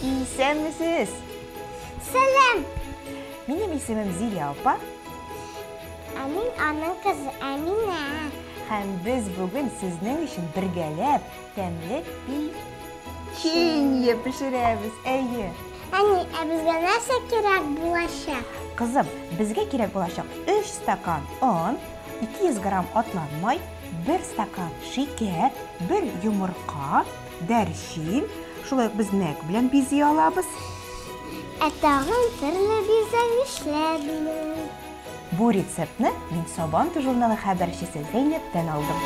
Исәнмесез! Сәлам! Минем исемем Зилә апа. Ә мин аның кызы Әминә. Һәм без бүген сезнең өчен бергәләп тәмле печенье пешерәбез. Әйе. Әни, ә безгә нәрсә кирәк булачак? Кызым, безгә кирәк булачак 3 стакан он, 200 грамм атланмай, 1 стакан шикәр, 1 йомырка, дәрчин, шулай ук без мәк белән бизи алабыз. Ә тагын төрле бизәгечләр белән. Бу рецептны мин Сабантуй журналы хәбәрчесе Зәйнәптән алдым.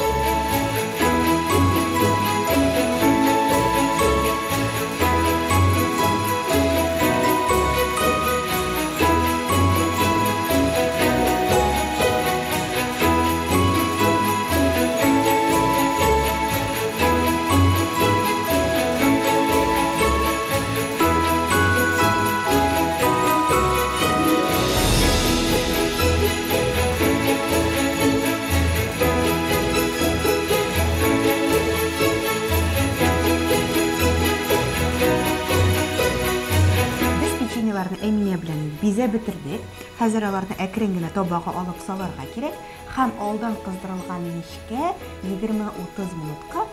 Без печеньеларны Әминә белән бизәп бетердек. Хәзер аларны әкрен генә табага алып салырга кирәк һәм алдан кыздырылган мичкә 20-30 минутка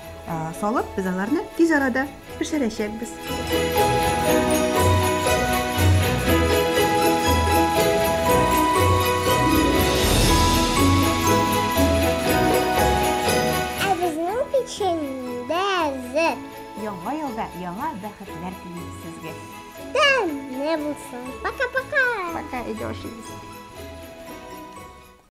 салып, без аларны тиз арада пешерәчәкбез. Ә безнең печенье дә әзер. Яңа елда яңа бәхетләр телибез сезгә. Тәмле булсын. Пока-пока. Пока, әйдә ашыйбыз.